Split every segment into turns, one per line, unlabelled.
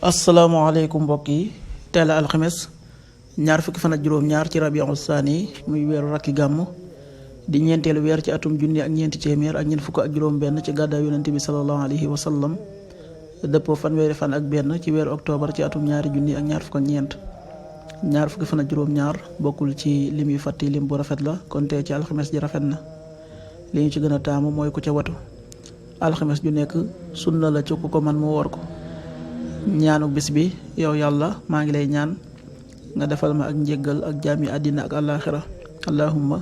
asalaamaaleykum mbokk yi teel a alxames ñaar fukki fan ak juróom-ñaar ci rabiul saani muy weeru rakki gàmm di ñeenteelu weer ci atum junni ak ñeenti téeméer ak ñeent fukk ak juróom-benn ci gàddaay yonente bi sallallahu alayhi wa sallam dëppoo fanweeri fan ak benn ci weeru octobre ci atum ñaari junni ak ñaar fukk ak ñeent ñaar fukki fan ak juróom-ñaar bokkul ci lim yu fàtti lim bu rafet la kon tey ci alxames ji rafet na li ñu ci gën a taamu mooy ku ca watu alxames ju nekk sunna la ci ku ko man mu woor ko. ñaanu bis bi yow yàlla maa ngi lay ñaan nga defal ma ak njéggal ak jaami àddina ak àllaaxira allahumma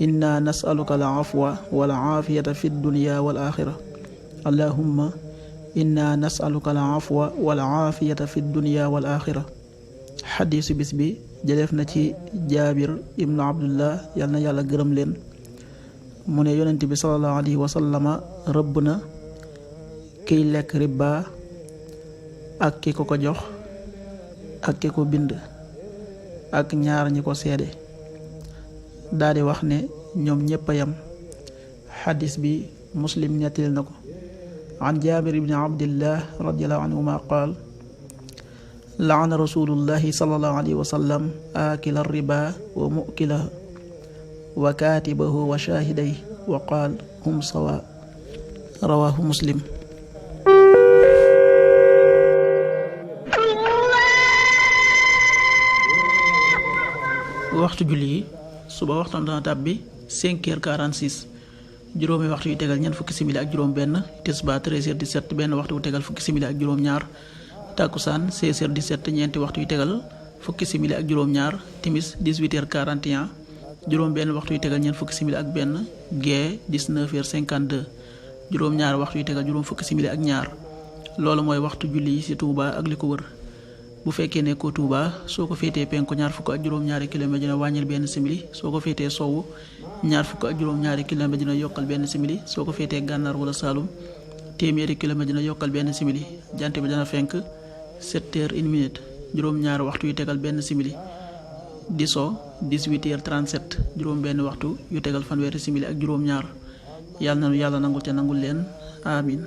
inna nasaluka al afwa wal aafiyata fi dunya wal axira allahumma inna nasaluka al afwa wal aafiyata fi dunya wal axira xadiisu bis bi jëleef na ci jaabir ibnu abdullah yal na yàlla gërëm leen mu ne yonent bi sallallahu alayhi wa sallama rëbb na kiy lekk riba ak ki ko jox ak ki ko bind ak ñaar ñi ko seede daldi wax ne ñoom ñépp a yam xadis bi muslim ñettil na ko an jaabir ibni abdillah radiallahu anhuma qaal laana rasulullahi sallallahu alayhi wa sallam aakila riba wa mukilahu wa kaatibahu wa shaahiday wa qaal hum sawa rawahu muslim. waxtu julli yi suba waxtaan dana tàbbi 5h46 juróomi waxtu yu tegal ñeent fukki simili ak juróom benn tisbaar 13h17 benn waxtu yu tegal fukki simili ak juróom ñaar takkusaan 16h17 ñeenti waxtu yu tegal fukki simili ak juróom ñaar timis 18h41 juróom benn waxtu yu tegal ñeent fukki simili ak benn gee 19h52 juróom ñaar waxtu yu tegal juróom fukki simili ak ñaar loolu mooy waxtu julli yi ci Touba ak li ko wër. bu fekkee ne ko Touba soo ko féetee penku ñaar fukk ak juróom-ñaari kilomètre dina wàññil benn simili soo ko féetee sowwu ñaar fukk ak juróom-ñaari kilomètre dina yokkal benn simili soo ko féetee gànnaar wala Saalum téeméeri kilomètre dina yokkal benn simili jant bi dana fenk 7h01 juróom-ñaari waxtu yu tegal benn simili di so 18h37 juróom benn waxtu yu tegal fanweeri simili ak juróom-ñaar yàlla nanu yàlla nangul te nangul leen amin